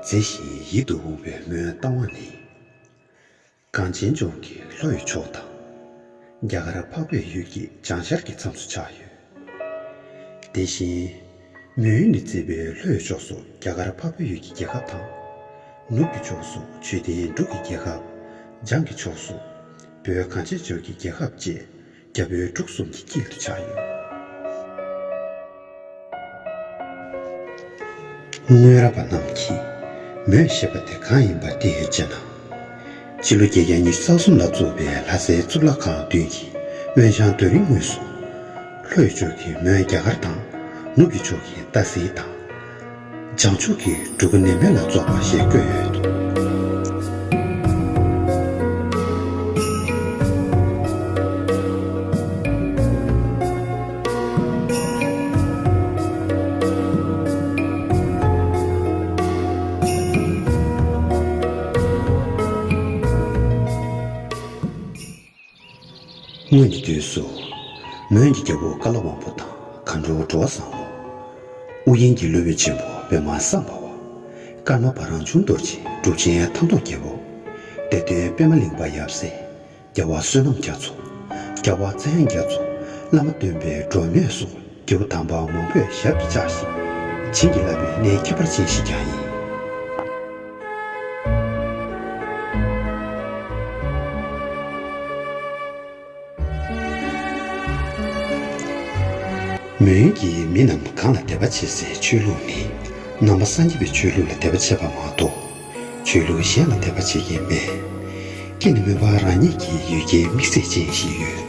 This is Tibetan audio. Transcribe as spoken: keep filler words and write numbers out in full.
མཛེས་ཤིང་ཡིད་དུ་འོང་བའི་མོན་རྟ་དབང་ནི། གངས་ཅན་ལྗོངས་ཀྱི་ལྷོ་ཡི་ཕྱོགས་དང་། རྒྱ་གར་འཕགས་པའི་ཡུལ་གྱི་བྱང་ཤར་གྱི་མཚམས་སུ་ཆགས་ཡོད། དེ་བཞིན། མོན་ཡུལ་ནས་བརྩིས་པའི་ལྷོ་ཡི་ཕྱོགས་སུ་རྒྱ་གར་འཕགས་པའི་ཡུལ་གྱི་རྒྱལ་ཁབ་དང་། ནུབ་ཀྱི་ཕྱོགས་སུ་ཆོས་ལྡན་འབྲུག་གི་རྒྱལ་ཁབ། བྱང་གི་ཕྱོགས་སུ་བོད་གངས་ཅན་ལྗོངས་ཀྱི་རྒྱལ་ཁབ་བཅས། རྒྱ་བོད་འབྲུག་གསུམ་གྱི་དཀྱིལ་དུ་ཆགས་ཡོད། སྔོན་རབས་པ་རྣམས་ཀྱིས་མོན་ཞེས་པ་དེ་གང་ཡིན་པ་བལྟས་ཡོད་ཅེ་ན། སྤྱི་ལོ་བརྒྱད་བརྒྱ་ཉི་ཤུ་རྩ་གསུམ་ལ་བཙུགས་པའི་ལྷ་སའི་གཙུག་ལག་ཁང་བདུན་གྱི་མོན་བྱང་རྡོ་རིང་ངོས་སུ། ལྷོ་ཡི་ཕྱོགས་ཀྱི་མོན་རྒྱ་གར་དང་། ནུབ་ཀྱི་ཕྱོགས་ཀྱི་སྟག་གཟིག་དང་། བྱང་ཕྱོགས་ཀྱི་འབྲུག་སྒ་ནེམ་མེ་ལ་སོགས་པ་ཞེས་བཀོད་ཡོད། སྔོན་གྱི་དུས་སུ། མོན་གྱི་རྒྱལ་པོ་ཀ་ལ་དབང་པོ་དང་མཁའ་འགྲོ་འགྲོ་བ་བཟང་མོ། ཨུ་རྒྱན་གྱི་སློབ་དཔོན་ཆེན་པོ་པདྨ་སམ་བྷ་བ། ཀརྨ་པ་རང་བྱུང་རྡོ་རྗེ། གྲུབ་ཆེན་ཐང་སྟོང་རྒྱལ་པོ། གཏེར་སྟོན་པདྨ་གླིང་པ་ཡབ་སྲས། རྒྱལ་བ་བསོད་ནམས་རྒྱ་མཚོ། རྒྱལ་བ་ཚངས་དབྱངས་རྒྱ་མཚོ། བླ་མ་སྟོན་པའི་སྒྲོན་མེ་སོགས། རྒྱལ་པོ་དམ་པ་མང་པོས་ཞབས་ཀྱིས་བཅགས་ཤིང་། བྱིན་གྱིས་བརླབས་པའི་གནས་ཁྱད་པར་ཅན་ཞིག་ཀྱང་ཡིན། མོན་གྱི་མི་རྣམས་གང་ལ་དད་པ་བྱེད་སའི་ཆོས་ལུགས་ནི། ནང་པ་སངས་རྒྱས་པའི་ཆོས་ལུགས་ལ་དད་པ་བྱེད་པ་མ་གཏོགས། ཆོས་ལུགས་གཞན་ལ་དད་པ་བྱེད་ཀྱི་མེད། སྐྱེ་ནས་སྨོན་པ་རང་ཉིད་ཀྱི་ཡུལ་རྒྱལ་དམིགས་བསལ་ཅན་ཞིག་ཡོད།